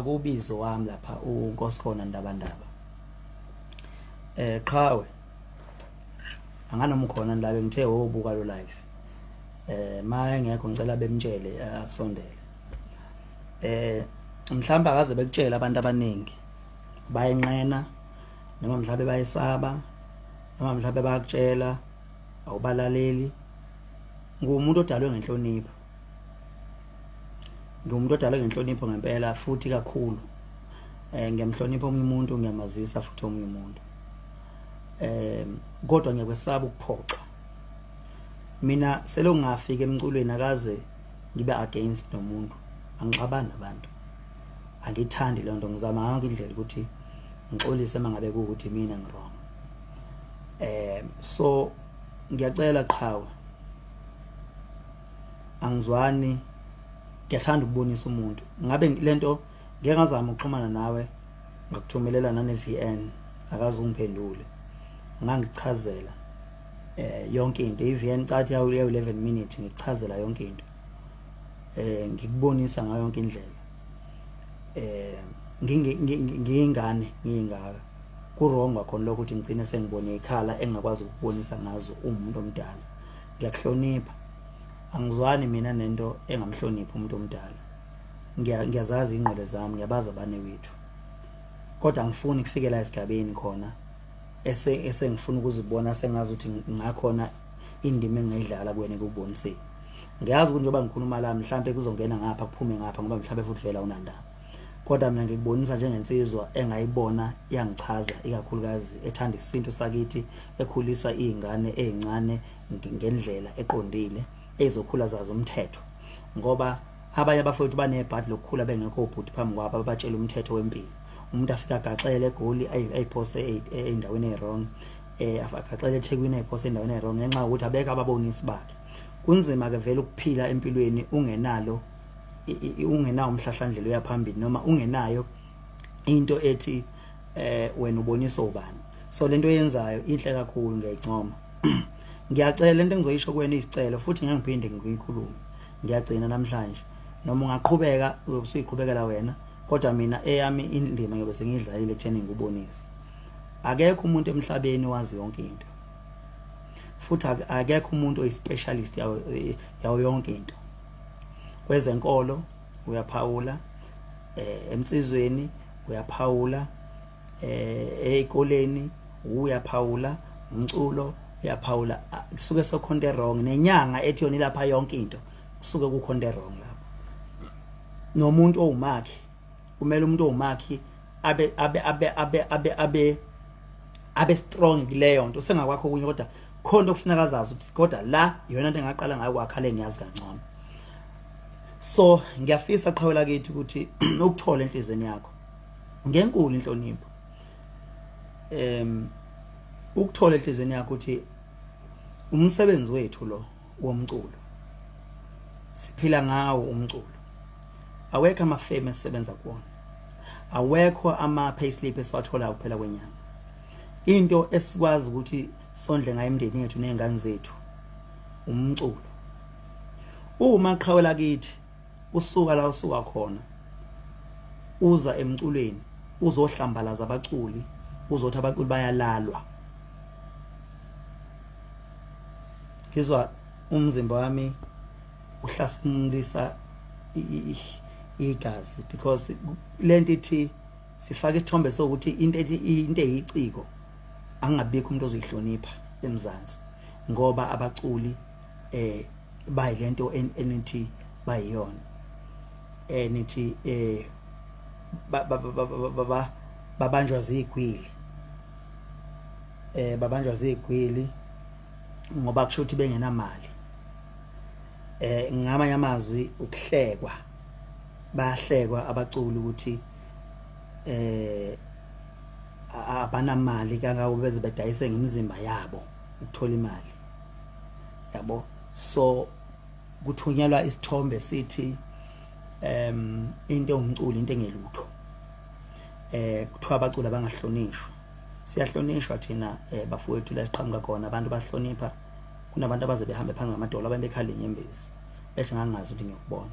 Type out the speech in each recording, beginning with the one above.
Kubizo wami lapha uNkosikhona Ndabandaba. Qhawe. Anganoma ukhona la bengithe wobuka lo live. Ma engekho ngicela bemtshele asondele. Mhlawumbe akaze bekutshela abantu abaningi bayenqena noma mhlawumbe bayesaba noma mhlawumbe bayakutshela awubalaleli. Ngumuntu odalwe ngenhlonipho. Ngiwumuntu odalwe ngenhlonipho ngempela futhi kakhulu. Ngiyamhlonipha omunye umuntu, ngiyamazisa futhi omunye umuntu. Kodwa ngiyakwesaba ukuphoxa. Mina selokhu ngafika emculweni akaze ngibe against nomuntu. Angixabani nabantu. Angithandi leyo nto, ngizama yonke indlela ukuthi ngixolise uma ngabe kuwukuthi mina ngi-wrong. So ngiyacela qhawe, angizwani, ngiyathanda ukubonisa umuntu ngabe lento. Ngeke ngazama ukuxhumana nawe, ngakuthumelela nane VN, akaze ungiphendule. Ngangichazela yonke into, i-VN cathi yawu 11 minutes, ngikuchazela yonke into, ngikubonisa ngayo yonke indlela. Ngiyingane ngiyingaka, ku wrong kwakhona lokho ukuthi ngigcine sengibone ikhala engakwazi ukubonisa ngazo umuntu omdala. Ngiyakuhlonipha, angizwani mina nento engamhloniphi umuntu omdala. Ngiyazazi ingqele zami, ngiyabazi abane wethu, kodwa angifuni kufikela esigabeni khona ese esengifuna ukuzibona sengazi ukuthi ngakhona indima engayidlala kuwena ekukuboniseni. Ngiyazi ukuthi njengoba ngikhuluma la mhlambe kuzongena ngapha kuphume ngapha, ngoba mhlambe futhi vela unandaba, kodwa mina ngikubonisa njengensizwa engayibona yangichaza, ikakhulukazi ethanda isintu sakithi, ekhulisa izingane ezincane ngendlela eqondile ezokhula zazo umthetho, ngoba abanye abafowethu banebhadi lokukhula bengekho ubhuti phambi kwabo abatshela umthetho wempilo. Umuntu afika agaxele eGoli, ayiphose ey'ndaweni ey'wrong, agaxele eThekwini, ayiphose endaweni ey'wrong ngenxa yokuthi abekho ababonisi bakhe. Kunzima ke vele ukuphila empilweni ungenalo, ungenawo umhlahlandlela uya phambili, noma ungenayo into ethi wena ubonisa ubani. So lento oyenzayo inhle kakhulu, ngiyayincoma. Ngiyacela, lento engizoyisho kuwena isicelo futhi ngeke ngiphinde ngiyikhulume, ngiyagcina namhlanje. Noma ungaqhubeka uyobe usuyiqhubekela wena, kodwa mina eyami indima ngiyobe sengiyidlalile ekutheni ngikubonise. Akekho umuntu emhlabeni wazi yonke into, futhi akekho umuntu oyi-specialist yawo yonke into. Kwezenkolo uyaphawula, emsizweni uyaphawula, ezikoleni uyaphawula, umculo uyaphawula, kusuke sekukhonto wrong. Nenyanga ethi yona ilapha yonke into, kusuke kukhonto wrong lapho. Nomuntu owumakhi, kumele umuntu owumakhi abe abe abe abe abe abe abe strong kuleyo nto. Usengakwakho okunye, kodwa khona okufuneka azazi ukuthi kodwa la iyona into engaqala ngayo kwakha le ngiyazi kangcono. So ngiyafisa qhawela kithi ukuthi ukuthola enhlizweni yakho ngenkulu inhlonipho, ukuthola enhlizweni yakho ukuthi umsebenzi wethu lo womculo siphila ngawo umculo, awekho amafemu esisebenza kuwona, awekho ama payslip esiwatholayo kuphela kwenyanga. Into esikwazi ukuthi sondle ngayo imindeni yethu nezingane zethu umculo. Uma qhawela kithi usuka la usuka khona uza emculweni uzohlambalaza abaculi, uzothi abaculi bayalalwa, ngizwa umzimba wami uhlasimulisa igazi, because lento ithi sifake isithombe sokuthi into ethi into eyiciko angabikho umuntu ozoyihlonipha eMzansi, ngoba abaculi bayilento enithi bayiyona, nithi babanjwa zigwili, babanjwa zigwili ngoba kusho ukuthi bengenamali. Ngamanye amazwi ukuhlekwa, bayahlekwa abaculi ukuthi abanamali kangako beze bedayise ngemizimba yabo ukuthola imali yabo. So kuthunyelwa isithombe sithi into ewumculo into engelutho, kuthiwa abaculi abangahlonishwa. Siyahlonishwa thina, bafowethu, la siqhamuka khona abantu bahlonipha. Kunabantu abaze behambe phansi ngamadolo, abantu bekhala inyembezi bethi ngangazi ukuthi ngiyokubona.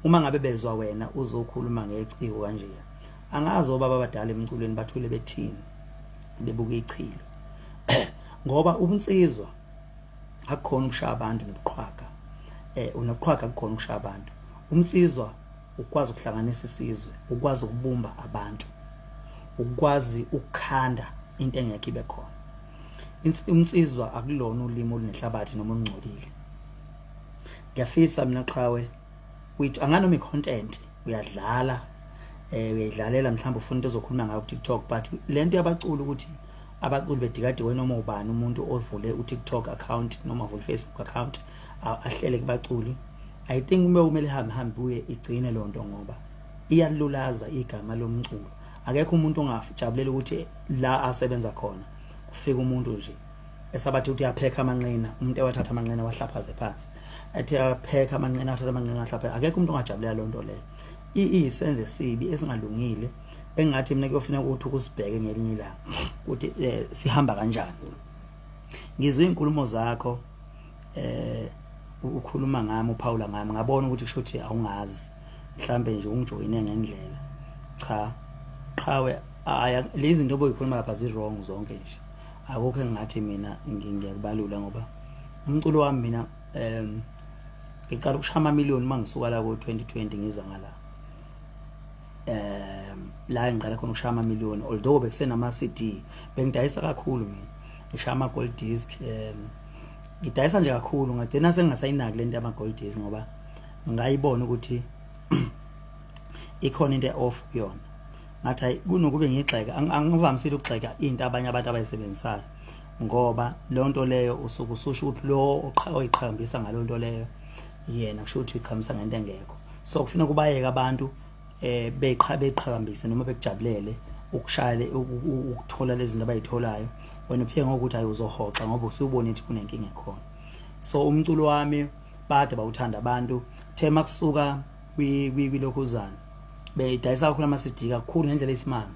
Uma ngabe bezwa wena uzokhuluma ngeciko kanje, angazi obaba abadala emculweni bathule bethini bebuka ichilo, ngoba ubunsizwa akukhona ukushaya abantu nobuqhwaga. Unobuqhwaga akukhona ukushaya abantu. Umnsizwa ukwazi ukuhlanganisa isizwe, ukwazi ukubumba abantu, ukwazi ukukhanda into engekho ibe khona. Umnsizwa akulona ulimi olunenhlabathi noma olungcolile. Ngiyafisa mina qhawe which anganoma i-content uyadlala, uyayidlalela, mhlawumbe ufuna into ozokhuluma ngayo ku-TikTok, but lento yabaculi ukuthi abaculi bedikadiwe noma ubani umuntu ovule u-TikTok account noma avule Facebook account ahlele kubaculi, I think uma kumele ihambe hambe buye igcine lonto, ngoba iyalulaza igama lomculo. Akekho umuntu ongajabulela ukuthi la asebenza khona kufika umuntu nje esabathi ukuthi uyaphekha amanqina, umuntu ewathatha amanqina wahlaphaze phansi, ethi uyaphekha amanqina, athatha amanqina wahlaphaze. Akekho umuntu ongajabulela lonto leyo. Iyisenzo esibi esingalungile engathi mina kuyofuneka ukuthi ukusibheke ngelinye ilanga ukuthi sihamba kanjani. Ngizwe izinkulumo zakho, ukhuluma ngami, uphawula ngami, ngabona ukuthi kusho ukuthi awungazi, mhlambe nje ungijoyine ngendlela. Cha qhawe, lezi zinto oboyikhuluma lapha zi wrong zonke nje. Akukho engathi mina ngiyakubalula, ngoba umculo wami mina ngiqala ukushaya amamiliyoni uma ngisuka la ko-2020 ngiza ngala, la ngiqala khona ukushaya amamiliyoni, although bekusenama CD. Bengidayisa kakhulu mina, ngishaya ama gold disc, ngidayisa nje kakhulu, ngagcina sengingasayinaki lento yama gold disc ngoba ngayibona ukuthi ikhona into off kuyona. Ngathi hayi, kunokube ngigxeka, angivamisile ukugxeka into abanye abantu abayisebenzisayo, ngoba leyo nto leyo usuke ususho ukuthi lo oyiqhakambisa ngalo nto leyo yena kusho ukuthi uyiqhakambisa ngento engekho. So kufuneka kubayeke abantu beqhakambise noma bekujabulele ukushaya, ukuthola lezi zinto abayitholayo. Wena uphike ngokuthi hayi, uzohoxa ngoba usubona ukuthi kunenkinga ekhona. So umculo wami bade bawuthanda abantu, the makusuka kwilokhuzana beyidayisa kakhulu ama-CD kakhulu ngendlela eyisimanga.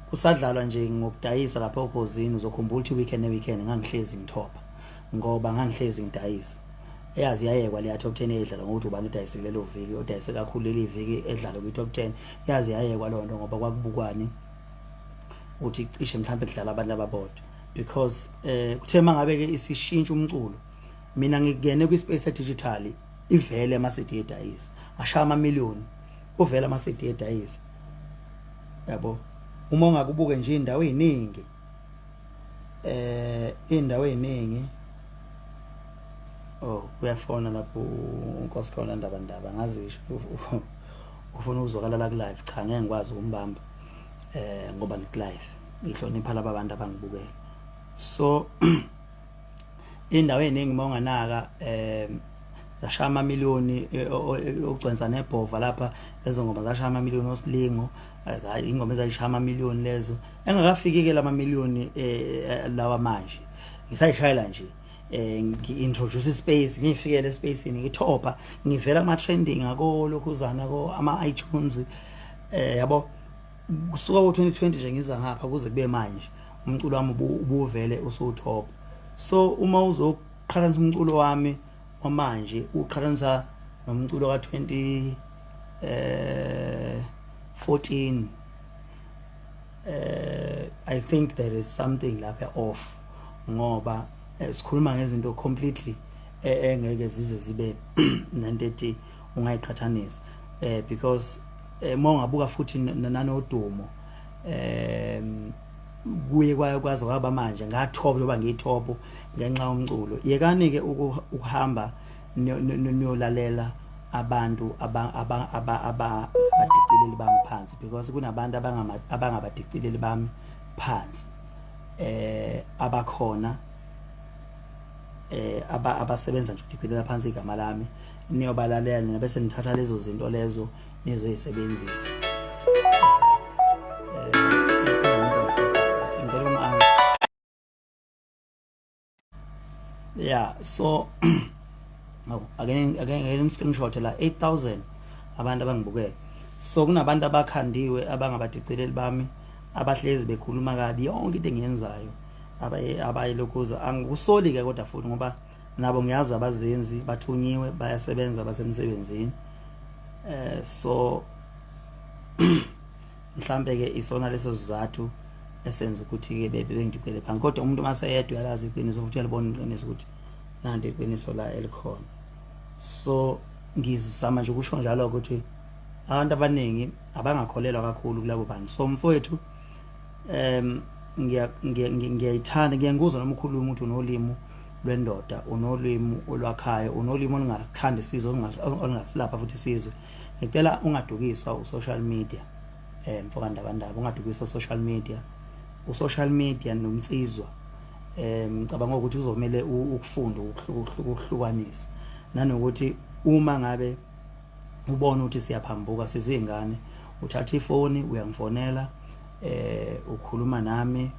Kusadlalwa nje ngokudayisa lapha okhozini, uzokhumbula ukuthi weekend ne-weekend ngangihlezi ngithopha ngoba ngangihlezi ngidayisa. Eyazi yayekwa leya top 10 eyidlala ngokuthi ubani odayise kulelo viki, odayise kakhulu leli viki edlala kwi-top 10. Yazi yayekwa leyo nto ngoba kwakubukwane ukuthi cishe mhlawumbe kudlala abantu ababodwa, because kuthe mangabe ke isishintsha umculo, mina ngingene kwi-space digital, ivele ama-CD edayisa, ashaya amamiliyoni, uvele ama-CD edayisa, yabo. Uma ungakubuke nje indawo eziningi, indawo eziningi. Oh, uyafona lapho uNkosikhona Ndaba Ndaba, ngazisho ufuna ukuzwakala la ku live. Cha, ngeke ngikwazi ukumbamba ngoba ngiku live, ngihlonipha laba bantu abangibukele. So indawo eziningi uma unganaka zashaya amamiliyoni, ogcwensa nebhova lapha, lezo ngoma zashaya amamiliyoni, osilingo, ingoma ezayishaya amamiliyoni lezo, engakafiki ke lamamiliyoni lawa manje. Ngisayishayela nje, ngi-introduce ispace, ngiyifikele espacini, ngithopha, ngivela kuma trending ako lokhuzana ko ama iTunes, yabo. Kusuka ko-2020 nje ngiza ngapha kuze kube manje, umculo wami ubuvele usutop. So uma uzoqhathanisa umculo wami wamanje uqhathanisa nomculo ka-20 14, I think there is something lapha off, ngoba sikhuluma ngezinto completely engeke zize zibe nento ethi ungayiqhathanisa, because uma ungabuka futhi nanodumo kuye kwaye kwaze kwaba manje ngathoba njengoba ngiyithopo ngenxa yomculo. Yekani ke ukuhamba niyolalela abantu abadicileli bami phansi, because kunabantu abangabadicileli bami phansi abakhona abasebenza nje ukudicilela phansi igama lami. Niyobalalela nina bese nithatha lezo zinto lezo nizoyisebenzisa. Ngicela uma yeah, so ake ake screenshot la 8000 abantu abangibukele. So kunabantu abakhandiwe abangabadicileli bami abahlezi bekhuluma kabi yonke into engiyenzayo, abayilokhuza. Angikusoli ke kodwa futhi ngoba nabo ngiyazi abazenzi, bathunyiwe, bayasebenza, basemsebenzini. So mhlambe ke isona leso sizathu esenza ukuthi ke bebe bengidicele phansi, kodwa umuntu mase yedwa uyalazi iqiniso futhi uyalibona iqiniso ukuthi nanti iqiniso la elikhona. So ngizama nje ukusho njalo ukuthi abantu abaningi abangakholelwa kakhulu kulabo bantu. So mfowethu, ngiyayithanda, ngiyangikuzwa noma ukhuluma ukuthi unolimi lwendoda, unolimi olwakhayo, unolimi olungakhanda isizwe, olungasilapha futhi isizwe. Ngicela ungadukiswa u-social media, mfoka Ndabandaba, ungadukiswa social media, u-social media nomnsizwa. Ngicabanga ukuthi kuzomele ukufunda ukuhlukanisa, nanokuthi uma ngabe ubona ukuthi siyaphambuka sizingane, uthatha ifoni uyangifonela, ukhuluma nami,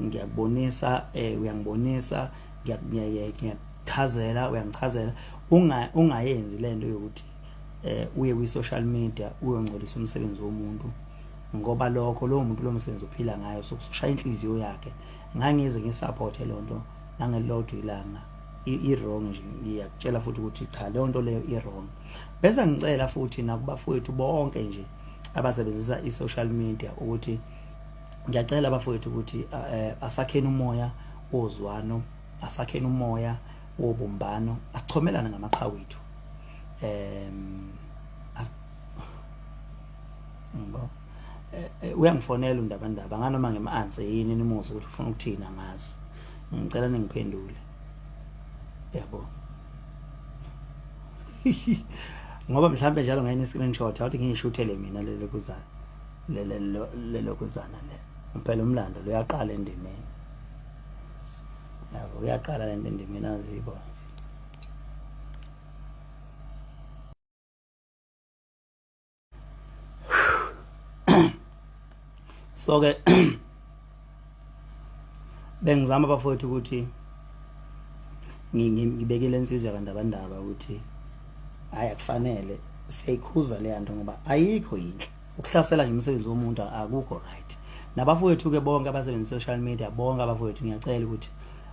ngiyakubonisa, uyangibonisa, ngiyakuchazela, uyangichazela. Ungayenzi lento yokuthi uye kwi social media uyongcolisa umsebenzi womuntu, ngoba lokho lowo muntu lo msebenzi uphila ngayo, sokushaya inhliziyo yakhe. Ngangize ngisupport lonto nangelilodwa ilanga, i-wrong nje. Ngiyakutshela futhi ukuthi cha, leyo nto leyo i-wrong. Bese ngicela futhi nakubafowethu bonke nje abasebenzisa i-social media ukuthi ngiyacela abafowethu ukuthi asakheni umoya wozwano, asakheni umoya wobumbano, asichomelane ngamaqhawe ethu. Ngibo uyangifonela uNdabandaba nganoma ngim-answer yini, nimuzwe ukuthi ufuna ukuthini, angazi. Ngicela ningiphendule, yabo, ngoba mhlambe njalo ngayini screenshot awuthi ngiyishuthele mina lelo kuzana lelo lelo kuzana le. Phela umlando luyaqala endimeni, yabo, uyaqala lento endimeni, aziyibona nje. So ke bengizama bafowethu ukuthi ngibekele insizwa kaNdabandaba ukuthi hayi, akufanele siyayikhuza le nto ngoba ayikho yinhle ukuhlasela nje umsebenzi womuntu, akukho right. Nabafowethu ke bonke abasebenzisa social media, bonke abafowethu, ngiyacela ukuthi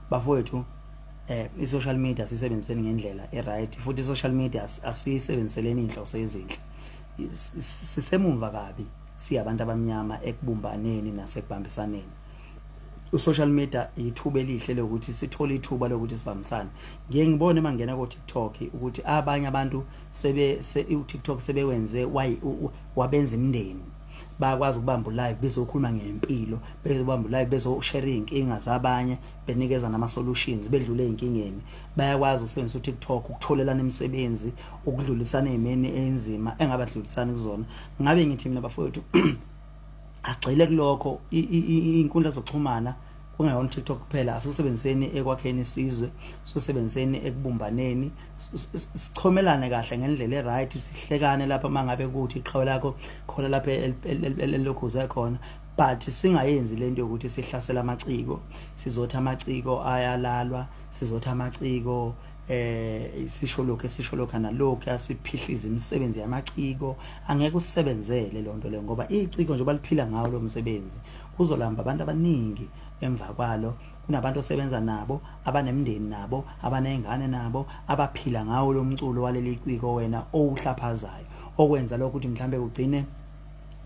bafowethu, i-social media sisebenziseni ngendlela e-right, futhi i-social media asiyisebenziseleni inhloso ezinhle. Sisemumva kabi siyabantu abamnyama ekubumbaneni nasekubambisaneni. U-social media ithuba elihle lokuthi sithole ithuba lokuthi sibambisane. Ngiye ngibone uma ngingena ko-TikTok ukuthi abanye abantu sebe u-TikTok sebewenze wabenza imindeni, bayakwazi ukubamba ulive bezokhuluma ngempilo, bezobamba ulive bezoshare iy'nkinga zabanye, benikeza nama-solutions, bedlule ey'nkingeni. Bayakwazi ukusebenzisa u-TikTok ukutholelana imisebenzi, ukudlulisana ey'meni enzima engabadlulisani kuzona. Ngabe ngithi mina bafowethu, asigxile kulokho. Iy'nkundla zokuxhumana, kungeyona TikTok kuphela, asikusebenziseni ekwakheni isizwe, sikusebenziseni ekubumbaneni, sichomelane kahle ngendlela e-right, sihlekane lapha uma ngabe kuthi iqhawe lakho khona lapha elokhuze khona, but singayenzi lento yokuthi sihlasela amaciko, sizothi amaciko ayalalwa, sizothi amaciko sisho lokho, esisho lokho nalokho, asiphihliza imisebenzi yamaciko. Angeke usebenzele lonto leyo, ngoba iciko nje baliphila ngawo lo msebenzi, kuzolamba abantu abaningi emva kwalo. Kunabantu osebenza nabo abanemindeni nabo, abanezingane nabo, abaphila ngawo lo mculo waleli ciko wena owuhlaphazayo, okwenza lokho ukuthi mhlambe kugcine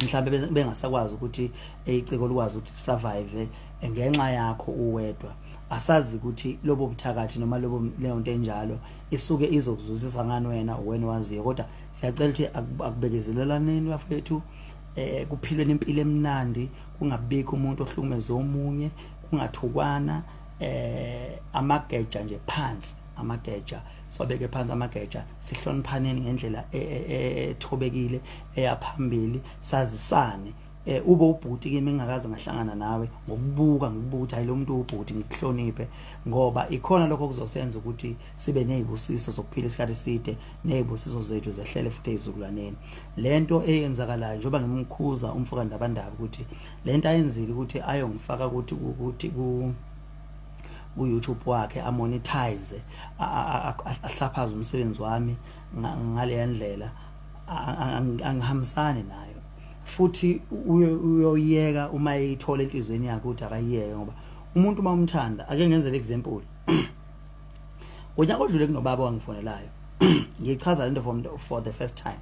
mhlambe bengasakwazi ukuthi iciko likwazi ukuthi survive ngenxa yakho uwedwa. Asazi ukuthi lobo buthakathi noma lobo leyo nto enjalo isuke izokuzuzisa ngani wena, wena waziyo. Kodwa siyacela ukuthi akubekezelelaneni bafethu, kuphilweni impilo emnandi, kungabikho umuntu ohlukumeza omunye, kungathukwana, amageja nje phansi, amageja siwabeke phansi amageja, sihloniphaneni ngendlela ethobekile eyaphambili, sazisane. Ube ubhuti kimi ngingakaze ngahlangana nawe, ngokubuka ngikubuka ukuthi hayi, lo muntu ubhuti, ngikuhloniphe, ngoba ikhona lokho kuzosenza ukuthi sibe nezibusiso zokuphila isikhathi eside, nezibusiso zethu zehlele futhi ezizukulwaneni. Lento eyenzakalayo, njengoba ngimkhuza umfoka Ndabandaba ukuthi lento ayenzile ukuthi ayongifaka ukuthi ku YouTube wakhe amonetize, ahlaphaze umsebenzi wami ngale ndlela, angihambisani nayo. Futhi uyoyeka uma eyithola enhlizweni yakhe ukuthi akayiyeke, ngoba umuntu uma umthanda, ake ngenzele example, ngonyaka odlule kunobaba wangifonelayo. Ngichaza lento for the first time.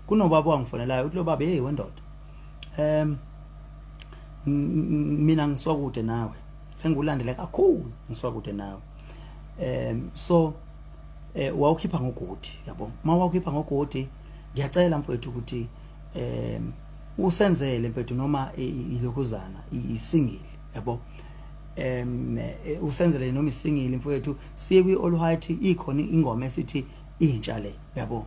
Kunobaba wangifonelayo, uthi lo baba, "Hey wendoda, mina ngisuka kude nawe, sengikulandele kakhulu, ngisuka kude nawe. So wawukhipha ngogodi, yabo, uma wawukhipha ngogodi, ngiyacela mfowethu ukuthi usenzele mfethu noma ilokhuzana isingle, yabo, usenzele noma isingle mfowethu, siye kwi all white, ikhona ingoma esithi intsha le, yabo."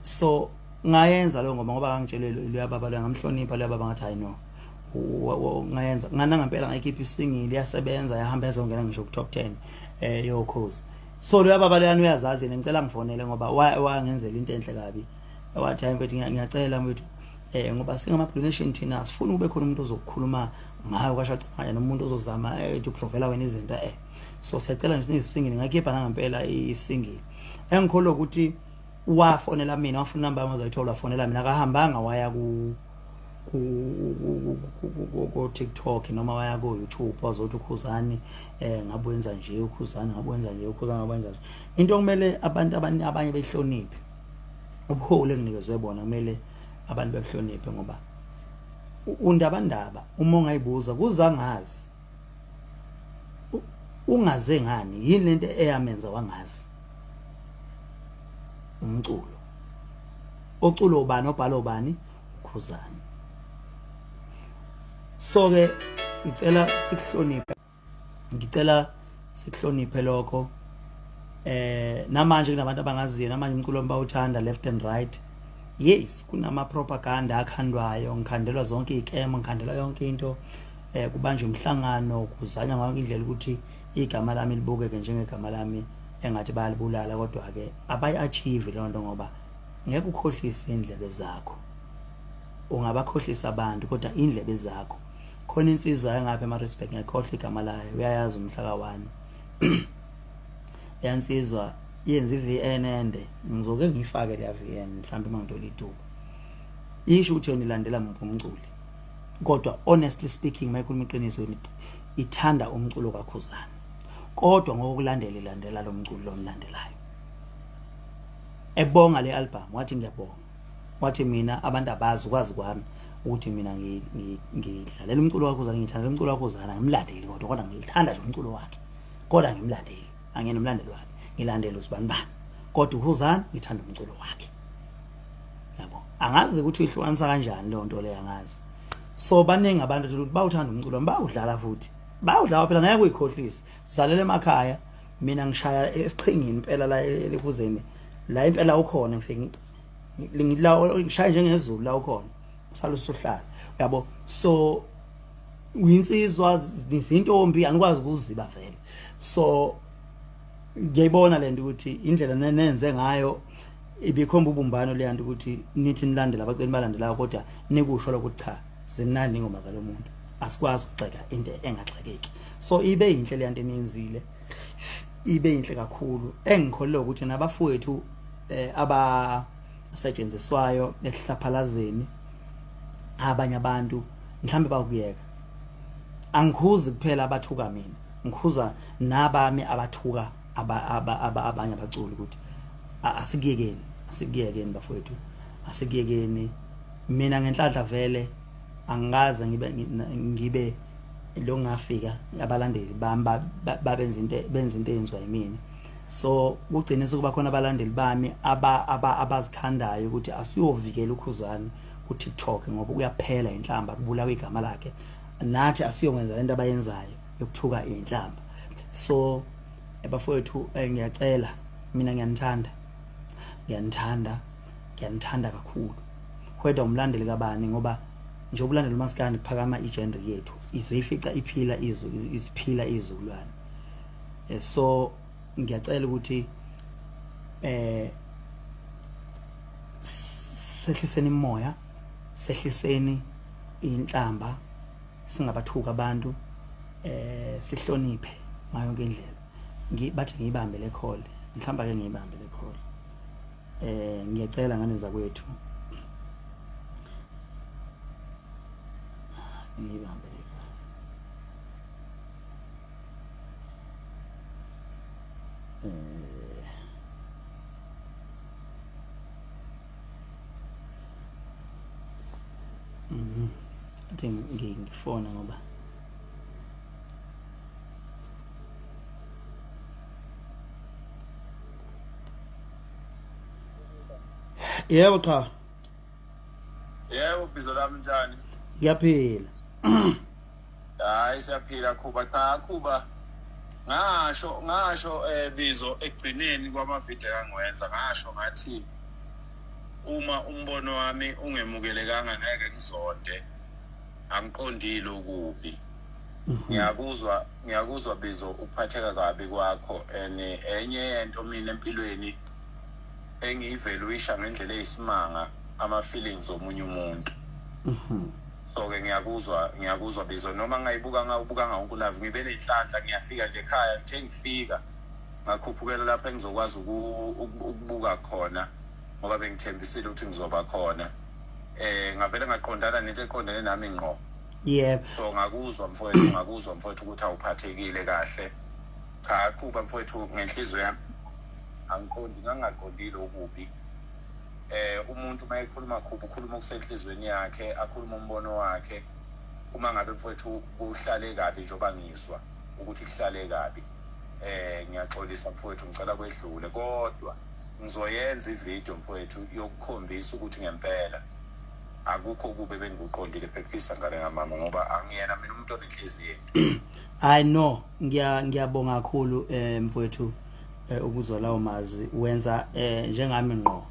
So ngayenza leyo ngoma ngoba ngangitshelwe loya baba lo, ngamhlonipha loya baba, ngathi hayi no, ngayenza ngana ngempela, ngayikhipha isingle, yasebenza, yahamba yazongena ngisho ku top 10 yokhozi. So loya baba leyana uyazazi yena, ngicela ngifonele ngoba wangenzela into enhle kabi. Wathi, "Hayi mfethu, ngiyacela mfethu, ngoba singama Blue Nation thina, sifuna ube khona umuntu ozokukhuluma ngayo kwashacamanya nomuntu ozozama ukuprovela wena izinto, so siyacela nje isingle." Ngakhipha ngempela isingle. Engikholwa ukuthi wafonela mina, wafuna inamba yami, wazayithola, wafonela mina, akahambanga waya ku TikTok noma waya ku YouTube wazothi uKhuzani ngabe wenza nje, uKhuzani ngabe wenza nje, uKhuzani ngabe wenza nje. Into okumele abantu abanye behloniphe ubuholi enginikezwe bona, kumele abantu behloniphe ngoba undabandaba uma ungayibuza kuzangazi ungaze ngani, yini lento eyamenza wangazi umculo oculo ubani, obhala ubani, uKhuzani. So ke ngicela sikuhloniphe, ngicela sikuhloniphe lokho. Namanje kunabantu abangaziyo, namanje umculo bawuthanda left and right. Yes, kunama propaganda akhandwayo, ngikhandelwa zonke izikemo, ngikhandelwa yonke into, kubanjwe umhlangano, kuzanywa ngayo indlela ukuthi igama lami libukeke njengegama lami engathi bayalibulala, kodwa ke abayi-achieve leyo nto ngoba ngeke ukhohlise indlebe zakho. Ungabakhohlisa abantu, kodwa indlebe zakho. Khona insizwa engapha ema-respect, ngiyakhohlwa igama layo, uyayazi umhla ka-1 yansizwa yenza i-VN ende, ngizoke ngiyifake leya VN mhlawumbe uma ngithola ithuba, isho ukuthi yona ilandela muphi umculi, kodwa honestly speaking, mayikhuluma iqiniso, ithanda umculo kaKhuzani, kodwa ngokulandela ilandela lo mculo lomlandelayo. Ebonga le album, wathi, "Ngiyabonga," wathi, "Mina abantu abazi ukwazi kwami ukuthi mina ngidlalela umculo kaKhuzani, ngithandela umculo kaKhuzani, ngimlandeli kodwa ngilithanda nje umculo wakhe, kodwa ngimlandeli, angiyena umlandeli wakhe, ngilandela uzibani bani, kodwa uKhuzani ngithanda umculo wakhe." Yabo, angazi ukuthi uyihlukanisa kanjani leyo nto leyo, angazi. So baningi abantu ukuthi bawuthanda umculo, bawudlala futhi bawudlala phela, ngeke uyikhohlise. Sizalele emakhaya, mina ngishaya esiqhingini impela la elikhuzeni la impela ukhona, ngifike ngila ngishaya njengezulu la ukhona, usala usuhlala, uyabo. So uyinsizwa, izintombi anikwazi ukuziba vele. So ngiyayibona lento ukuthi indlela nenze ngayo ibikhomba ubumbano leya nto ukuthi nithi nilandela abaceli balandelayo, kodwa nikusho lokuthi cha, zimnandi ingoma zalo muntu, asikwazi ukugxeka into engagxekeki. So ibe yinhle le nto eniyenzile, ibe yinhle kakhulu. Engikholelwa ukuthi nabafowethu abasetshenziswayo ekuhlaphalazeni abanye abantu mhlambe bakuyeka. Angikhuzi kuphela abathuka mina, ngikhuza nabami abathuka abanye abaculi ukuthi asikuyekeni, asikuyekeni bafowethu, asikuyekeni. Mina ngenhlanhla vele angikaze ngibe lo ngafika abalandeli bami babenza into, benza into eyenziwa yimina. So kugcine sekuba khona abalandeli bami abazikhandayo ukuthi asiyovikela uKhuzani ku TikTok ngoba uyaphela inhlamba, kubulawa igama lakhe, nathi asiyokwenza lento abayenzayo yokuthuka inhlamba. So bafowethu, ngiyacela mina, ngiyanithanda, ngiyanithanda, ngiyanithanda kakhulu, whether umlandeli kabani, ngoba nje ubulandela umaskandi kuphakama igenre yethu, izoyifica iphila, izwe isiphila izizukulwane. So ngiyacela ukuthi sehliseni imoya, sehliseni inhlamba, singabathuka abantu, sihloniphe ngayo yonke indlela. Bathi ngiyibambe le call, mhlawumbe ake ngiyibambe le call. Ngiyacela ngane zakwethu, ngiyibambe le call. Athi ngifona ngoba Yebo cha. Yebo bizo lami njani? Ngiyaphila. Hayi siyaphila Khuba cha Khuba ngasho ngasho eh bizo ekugcineni kwamavidiyo engangiwenza ngasho ngathi uma umbono wami ungemukelekanga ngeke ngizonde angiqondile okubi mhm. ngiyakuzwa ngiyakuzwa bizo ukuphatheka kabi kwakho and enye yento mina empilweni engiyiveluisha ngendlela eyisimanga ama-feelings omunye umuntu mhm. so ke ngiyakuzwa ngiyakuzwa bizo noma ngayibuka ngawubukanga wonke ulive ngibe nenhlanhla ngiyafika nje ekhaya ngithe ngifika ngakhuphukela lapho engizokwazi ukubuka khona ngoba bengithembisile ukuthi ngizoba khona eh ngavele ngaqondana nento eqondene nami ngqo yebo so ngakuzwa mfowethu ngakuzwa mfowethu ukuthi awuphathekile kahle cha qhuba mfowethu ngenhliziyo yami angiqondi ngangaqondile okubi eh umuntu uma ekhuluma khuba ukhuluma okusenhlizweni yakhe akhuluma umbono wakhe uma ngabe mfowethu kuhlale kabi njengoba ngizwa ukuthi kuhlale kabi eh ngiyaxolisa mfowethu ngicela kwedlule kodwa ngizoyenza ivideo mfowethu yokukhombisa ukuthi ngempela akukho kube bengikuqondile phephisa ngane kamama ngoba angiyena mina umuntu onenhliziyo I know ngiya ngiyabonga kakhulu eh mfowethu eh, ukuzwa lawo mazwi wenza eh, njengami ngqo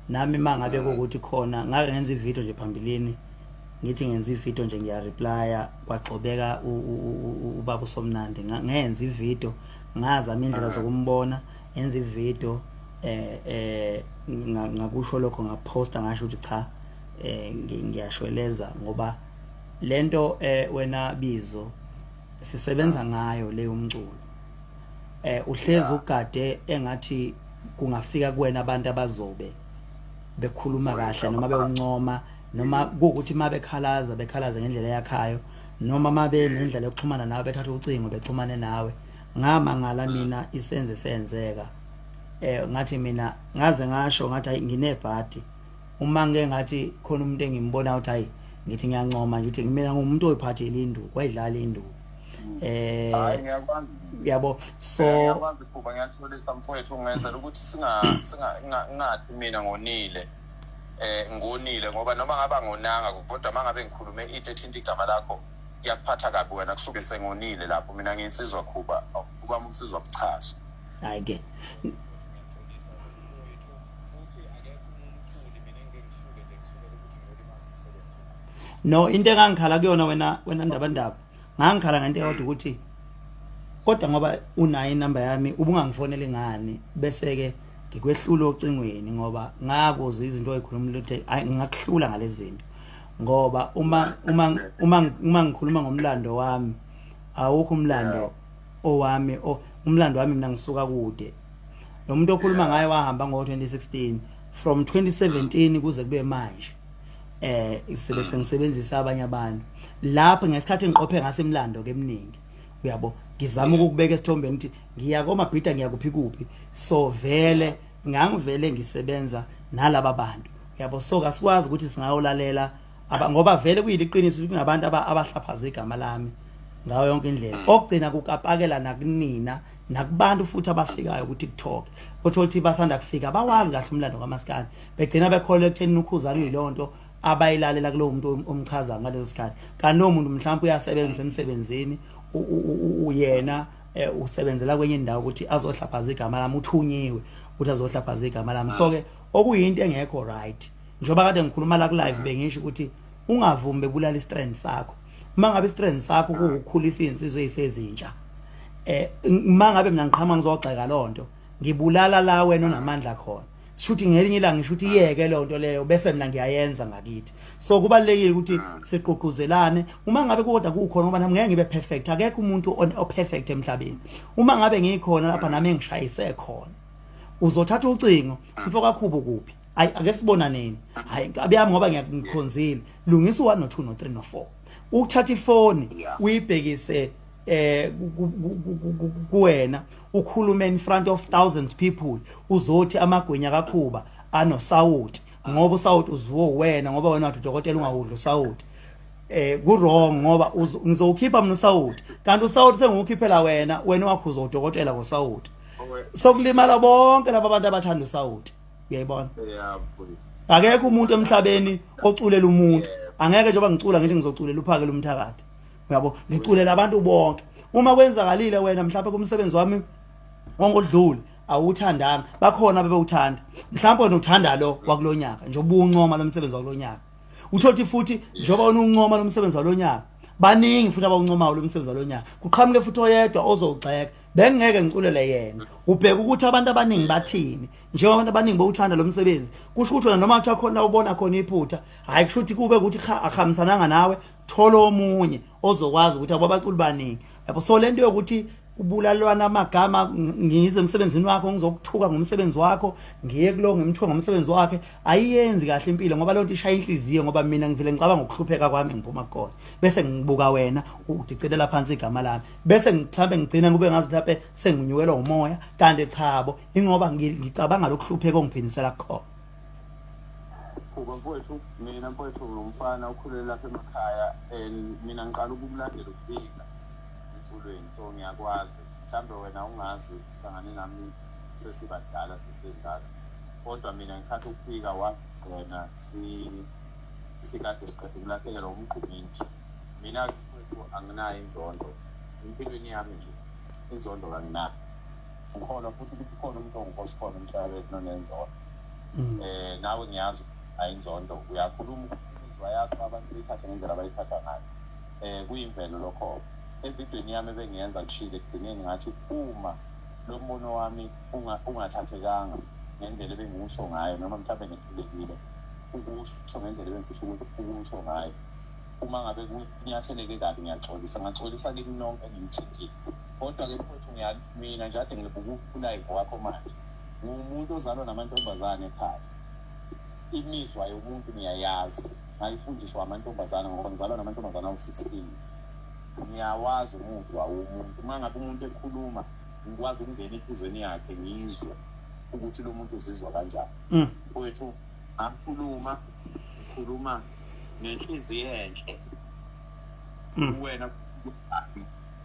nami mangabe kuwukuthi khona ngake ngenza ivideo nje phambilini ngithi ngenza ivideo nje ngiyareplya kwagxobeka ubaba usomnandi ngenza ivideo ngazama indlela zokumbona ngenza ivideo eh eh ngakusho lokho ngaposta ngasho ukuthi cha eh ngiyashweleza ngoba lento eh wena bizo sisebenza ngayo leyo mculo eh uhlezi ugade engathi kungafika kuwena abantu abazobe bekhuluma kahle noma bewuncoma noma kuwukuthi uma bekhalaza bekhalaza ngendlela eyakhayo noma uma benendlela yokuxhumana nawe bethatha ucingo bexhumane nawe ngamangala mina isenze senzeka eh ngathi mina ngaze ngasho ngathi hayi nginebhadi uma ngike ngathi khona umuntu engimbona ukuthi hayi ngithi ngiyancoma nje ukuthi mina ngumuntu oyiphathile induku wayidlala induku eh hayi ngiyakwazi yabo so ngiyakwazi kuba ngiyaxolisa mfowethu ngenzela ukuthi singa singa ngathi mina ngonile eh ngonile ngoba noma ngaba ngonanga kodwa mangabe ngikhulume into ethinta igama lakho iyakuphatha kabi wena kusuke sengonile lapho mina ngiyinsizwa khuba kuba umsizwa kuchazwa hayi ke no into engangikhala kuyona wena wena ndaba ndaba ngangikhala ngento eyodwa ukuthi kodwa ngoba unayo inamba yami ubungangifoneli ngani bese ke ngikwehlula ocingweni ngoba ngakuzwa izinto oyikhuluma ukuthi hayi ngingakuhlula ngalezi zinto ngoba uma uma uma uma ngikhuluma ngomlando wami awukho umlando owami umlando wami mina ngisuka kude lo muntu okhuluma ngaye wahamba ngo-2016 from 2017 kuze kube manje eh sibe sengisebenzisa abanye abantu lapho ngesikhathi ngiqophe ngase imlando ke eminingi uyabo ngizama ukukubeka esithombeni ukuthi ngiya komabhida ngiyakuphi kuphi so vele ngangivele ngisebenza nalaba bantu uyabo so kasikwazi ukuthi singayolalela ngoba vele kuyiliqiniso ukuthi kunabantu abahlaphaza igama lami ngayo yonke indlela mm. okugcina kukapakela nakunina nakubantu futhi abafikayo ku-TikTok othola ukuthi basanda kufika bawazi kahle umlando kaMaskandi begcina bekholwa ekutheni ukhuzani uyilowo nto abayilalela kulowo muntu omchazayo ngaleso sikhathi kanti lowo muntu mhlawumbe uyasebenza emsebenzini uyena eh, usebenzela kwenye indawo ukuthi azohlaphaza igama lami uthunyiwe ukuthi azohlaphaza igama lami so ke okuyinto engekho right njengoba kade ngikhuluma la ku live bengisho ukuthi ungavumi bebulala istrand sakho uma ngabe istrand sakho kuwukukhulisa izinsizwa ezisezintsha eh uma ngabe mina ngiqhama ngizogxeka lonto ngibulala la wena onamandla khona shuthi ngelinye ilanga ngisho ukuthi iyeke leyo nto leyo bese mina ngiyayenza ngakithi so kubalekile ukuthi siqhuquzelane uma ngabe kodwa kukhona ngoba nami ngeke ngibe perfect akekho umuntu o perfect emhlabeni uma ngabe ngikhona lapha nami engishayise khona uzothatha ucingo mfo kakhubo kuphi ayi ake sibonaneni hayi nkabi yami ngoba ngiyakukhonzile lungisa u1 no2 no3 no4 ukuthatha ifoni uyibhekise eh kuwena ukhulume in front of thousands people uzothi amagwinya kakhuba anosawoti ngoba usawoti uziwo wena ngoba wena wathi udokotela ungawudla usawoti Ku wrong ngoba ngizowukhipha mina usawuti, kanti usawuti sengiwukhiphela wena, wena wakhuza udokotela ngosawuti, sokulimala bonke laba bantu abathanda usawuti, uyayibona? Akekho umuntu emhlabeni oculela umuntu, angeke njengoba ngicula ngithi ngizoculela uphakela umthakathi, uyabo? Ngiculela abantu bonke. Uma kwenzakalile wena mhlawumbe kumsebenzi wami ongodlule awuthandanga, bakhona bebewuthanda, mhlawumbe wena uthanda lo wakulonyaka nje ubuncoma lo msebenzi wakulonyaka, uthothi futhi njengoba wena uncoma lo msebenzi walonyaka, baningi futhi abawuncomayo lo msebenzi walonyaka, kuqhamuke futhi oyedwa ozowugxeka, bengeke ngiculele yena. Ubheka ukuthi abantu abaningi bathini. Njengoba abantu abaningi bowuthanda lo msebenzi, kusho ukuthi wena noma kuthiwa khona ubona khona iphutha, hhayi kusho ukuthi kube ukuthi akuhambisananga nawe, thola omunye ozokwazi ukuthi ababaculi baningi, yabo? So lento yokuthi kubulalwana amagama, ngize emsebenzini wakho ngizokuthuka ngomsebenzi wakho, ngiye kulo ngimthuka ngomsebenzi wakhe, ayiyenzi kahle impilo, ngoba lonto ishaya inhliziyo, ngoba mina ngivele ngicabanga ukuhlupheka kwami ngiphuma kukona, bese ngibuka wena udicelela phansi igama lami, bese mhlambe ngigcina kube ngazi mhlambe senginyukelwa umoya, kanti chabo, ingoba ngicabanga lokuhlupheka ongiphindisela kukhona. Khuba mfowethu, mina mfowethu ngumfana okhulele lapha emakhaya and mina ngiqala ukukulandela ufika emculweni, so ngiyakwazi. Mhlambe wena ungazi, uhlangane nami sesibadala, sesingaka, kodwa mina ngikhathi ukufika wagcina sikade siqeda ukulahlekelwa umgqumithi. Mina mfowethu anginayo inzondo empilweni yami nje, inzondo kanginayo. Ngikholwa futhi ukuthi ukhona umuntu ongubosi khona emhlabeni onenzondo. Nawe ngiyazi ayinzondo, uyakhuluma imizwa yakho, abantu beyithathe ngendlela abayithatha ngayo. Kuyimvelo lokho. Evidweni yami ebengiyenza kushilo ekugcineni ngathi uma lo mbono wami ungathathekanga ngendlela ebengiwusho ngayo, noma mhlawumbe ngehlulekile ukusho ngendlela ebengifisa ukusho ngayo, uma ngabe kunyatheleke kabi ngiyaxolisa, ngaxolisa kini nonke engimthintile. Kodwa-ke mfowethu mina nje ade ngibuka ulive wakho manje, ngumuntu ozalwa namantombazane ekhaya, imizwa yomuntu ngiyayazi, ngayifundiswa amantombazane ngoba ngizalwa namantombazane awu-16. Ngiyawazi umuzwa womuntu, uma ngabe umuntu ekhuluma ngikwazi ukungena enhliziyweni yakhe ngizwe ukuthi lo muntu uzizwa kanjani. Mfowethu ngakhuluma, ngikhuluma ngenhliziyo enhle wena,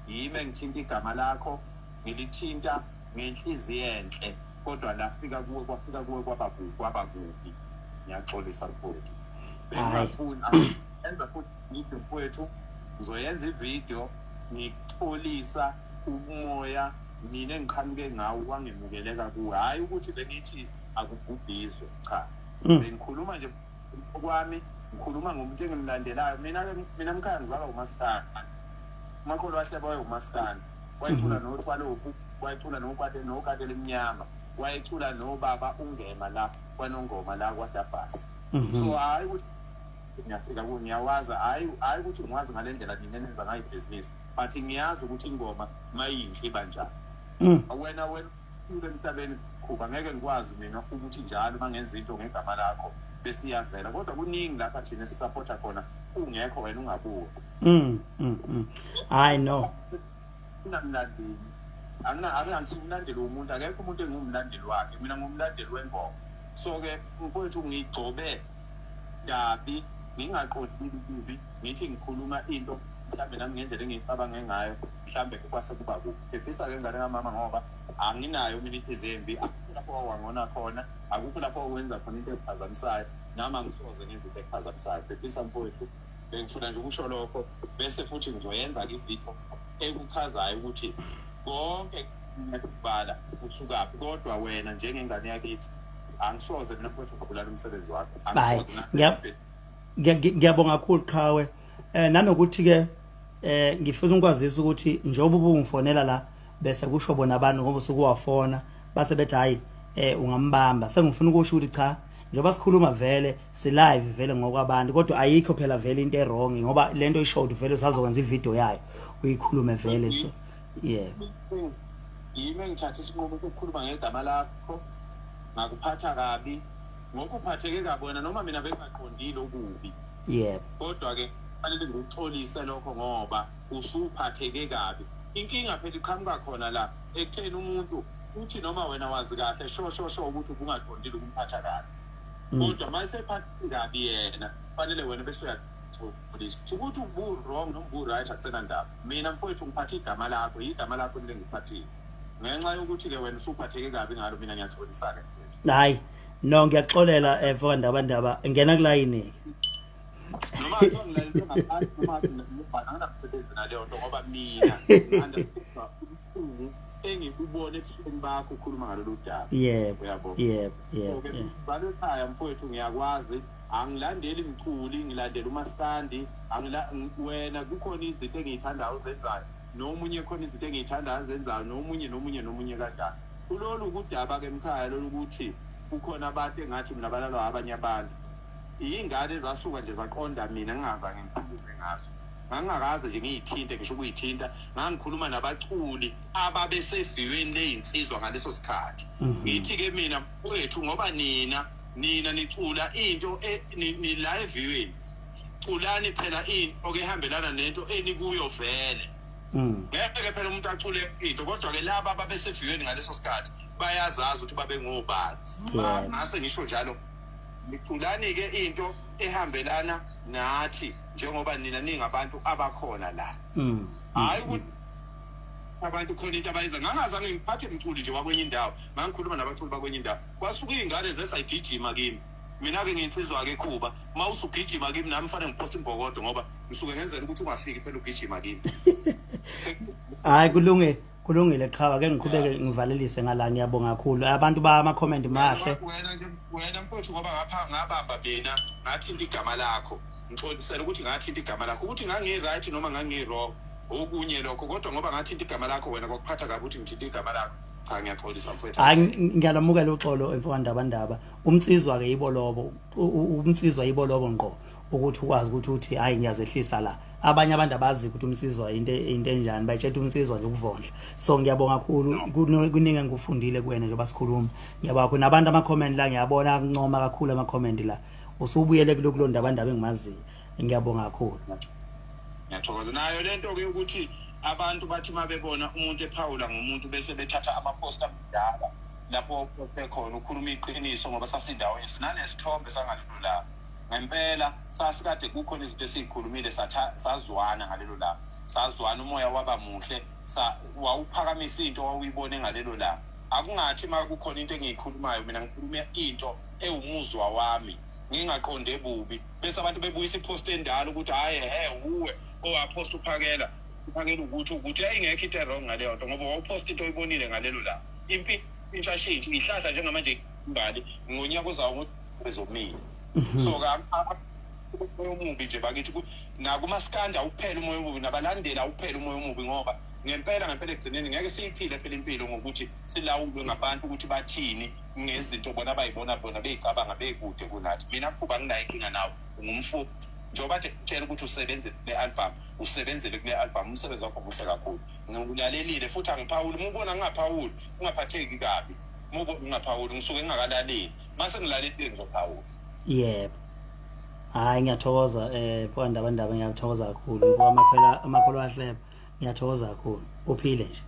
yimi engithinta igama lakho, ngilithinta ngenhliziyo enhle, kodwa lafika kuwe, kwafika kuwe kwaba kubi. Ngiyaxolisa mfowethu, bengingafuni enza futhi ngithi mfowethu ngizoyenza ividiyo ngixolisa umoya mina engiqhamuke ngawo wangemukeleka kuwe, hhayi ukuthi bengithi akubhubhizwe, cha. Bengikhuluma nje kwami, ngikhuluma ngomuntu engimlandelayo. Mina-ke mina mkhaya ngizalwa umaskandi, uMakholo wahleba wayewumaskandi, wayecula noThwalofu, wayecula noKatela Emnyama, wayecula nobaba uNgema la kwaNongoma la kwaDabhasi. So hhayi ukuthi ngiyafika kuwo, ngiyawazi, hhayi hhayi ukuthi ngiwazi ngale ndlela nina enenza ngayo ibhizinisi, but ngiyazi ukuthi ingoma mayinhle iba njani. Wena emhlabeni Khuba, ngeke ngikwazi mina ukuthi njalo uma ngenza into ngegama lakho bese iyavela, kodwa kuningi lapha thina esisapotha khona ungekho wena ungabuki. Hayi no. Unamlandeli, angisi umlandeli womuntu, akekho umuntu engiwumlandeli wakhe, mina ngumlandeli wengoma. So-ke mfowethu ngigcobe kabi, ngingaqondile kubi, ngithi ngikhuluma into mhlambe nami ngendlela engiyicabange ngayo, mhlambe kwase kuba kubi. Phephisa-ke ngane kamama, ngoba anginayo mina inhliziyo embi, akukho lapho wangona khona, akukho lapho wenza khona into ephazamisayo, nami angisoze ngenza into ephazamisayo. Phephisa mfowethu, bengifuna nje ukusho lokho, bese futhi ngizoyenza-ke ividiyo ekuchazayo ukuthi konke kubala kusukaphi, kodwa wena njengengane yakithi angisoze mina mfowethu ngabulala umsebenzi wakho. Hayi, ngiyabonga kakhulu qhawe. Nanokuthi ke ngifuna ukwazisa ukuthi njengoba ubungifonela la bese kusho bona abantu, ngoba usuke wafona base bethi hayi ungambamba, sengifuna ukusho ukuthi cha, njengoba sikhuluma vele si live vele ngokwabantu, kodwa ayikho phela vele into e-wrong, ngoba lento isho ukuthi vele usazokwenza ivideo yayo uyikhulume vele, so yeah. Yimi engithatha isinqumo sokukhuluma ngegama lakho ngakuphatha kabi, ngokuphatheke kabi wena, noma mina bengingaqondile okubi. Yebo. Kodwa-ke kufanele ngikuxolise lokho ngoba usuphatheke kabi. Inkinga phela iqhamuka khona la ekutheni umuntu uthi noma wena wazi kahle sho sho sho ukuthi ubungaqondile ukumphatha kabi, kodwa uma esephatheke kabi yena, kufanele wena bese uyaxolisa. Ngiyaxolisa ukuthi ubu-wrong noma ubu-right, akusenandaba. Mina mfowethu ngiphathe igama lakho, igama lakho lengiphathile ngenxa yokuthi-ke wena usuphatheke kabi ngalo. Mina ngiyaxolisa-ke mfowethu. Hayi no, ngiyaxolela mfoka Ndabandaba, ngena kulayini. Noma kuthiwa ngilalele ngaphansi noma ngibhala, anginamsebenzi naleyo nto, ngoba mina ngi-understand ubuhlungu engikubona ebusweni bakho ukhuluma ngalolu daba. Uyabo? Yebo yebo. So-ke balo ekhaya mfowethu, ngiyakwazi, angilandeli mculi, ngilandela umaskandi. Wena kukhona izinto engiyithandayo ozenzayo, nomunye khona izinto engiyithandayo azenzayo, nomunye nomunye nomunye kanjalo. Kulolu kudaba-ke mkhaya lolu ukuthi kukhona abantu engathi mina balalwa abanye abantu, iy'ngane ezasuka nje zaqonda mina ngingazange ngikhulume ngazo, ngangingakaze nje ngiyithinte, ngisho ukuyithinta. Ngangikhuluma nabaculi ababeseviyweni leyinsizwa ngaleso sikhathi. Ngithi-ke mina mfowethu, ngoba nina nicula into nila eviyweni, culani phela into ke ehambelana nento enikuyo vele. Ngeke phela umuntu acule into, kodwa-ke laba ababeseviyweni ngaleso sikhathi bayazazi ukuthi babengobani. Ngase ngisho njalo, niculani-ke into ehambelana nathi njengoba nina ningabantu abakhona la. Hhayi ukuthi abantu khona into abayenza. Ngangazange ngiphathe mculi nje wakwenye indawo, ngangikhuluma nabaculi bakwenye indawo. Kwasuka iy'ngane zesayigijima kimi. Mina-ke ngiyinsizwa-ke khuba, uma usugijima kimi nami fanele ngiphosa imbokodo, ngoba ngisuke ngenzela ukuthi ungafiki phela ugijima kimi. Hayi kulungile, kulungile qhawe, ake ngiqhubeke ngivalelise ngala. Ngiyabonga kakhulu, abantu ba ama-comment mahle. Wena nje, wena mfowethu, ngoba ngapha ngabamba mina ngathinta igama lakho, ngixolisela ukuthi ngathinta igama lakho, ukuthi ngangi-right noma ngangi-wrong okunye lokho, kodwa ngoba ngathinta igama lakho wena kwakuphatha kabi ukuthi ngithinta igama lakho. Cha, ngiyaxolisa mfowethu. Hayi, ngiyalamukela uxolo mfowandabandaba. Umnsizwa-ke yibo lobo, umnsizwa yibo lobo ngqo, ukuthi ukwazi ukuthi uthi hayi ngiyazehlisa la. Abanye abantu abazi ukuthi umnsizwa into enjani, bayitshela umnsizwa nje ukuvondla. So ngiyabonga kakhulu, kuningi engikufundile kuwena njengoba sikhuluma. Ngiyabonga kakhulu. Nabantu ama-comment la ngiyabona akuncoma kakhulu ama-comment la, usubuyele kulo ndabandaba engimaziyo. Ngiyabonga kakhulu. Ngiyathokoza. Nayo lento-ke ukuthi abantu bathi uma bebona umuntu ephawula ngomuntu bese bethatha ama-post amdala lapho ophe khona ukhuluma iqiniso, ngoba sasindawo sinanesithombe sangalelo langa. Ngempela sasikade kukhona izinto esiyikhulumile, sazwana ngalelo langa, sazwana, umoya waba muhle, wawuphakamisa into wawuyibone ngalelo langa. Akungathi uma kukhona into engiyikhulumayo mina ngikhuluma into ewumuzwa wami ngingaqonde bubi, bese abantu bebuyisa i-post endala ukuthi hhayi he uwe owaphosta uphakela ukuthi yayingekho into e-wrong ngaleyo nto, ngoba wawuphosta into oyibonile ngalelo langa. Impilo ishashintshi ihlahla njengamanje imbali ngonyaka ozawo bezomile. So umoya omubi nje bakithi nakumaskandi awuphela umoya omubi, nabalandeli awuphela umoya omubi, ngoba ngempela ngempela ekugcineni ngeke siyiphile phela impilo ngokuthi silawulwe ngabantu ukuthi bathini ngezinto bona abayibona bona beyicabanga bekude kunathi. Mina mfuba anginayo inkinga nawe, ungumfundi njengoba kade kutshela ukuthi usebenzele kule album, usebenzele kule album, umsebenzi wakho muhle kakhulu. Ngikulalelile futhi angiphawuli. Uma ubona ngingaphawuli ungaphatheki kabi, uma ubona ngingaphawuli ngisuke ngingakalaleli, mase ngilalelile ngizophawula. Yebo, hayi ngiyathokoza mfowandabandaba, ngiyathokoza kakhulu mfo amakhwela, amakhwelo ahleba. Ngiyathokoza kakhulu, uphile nje.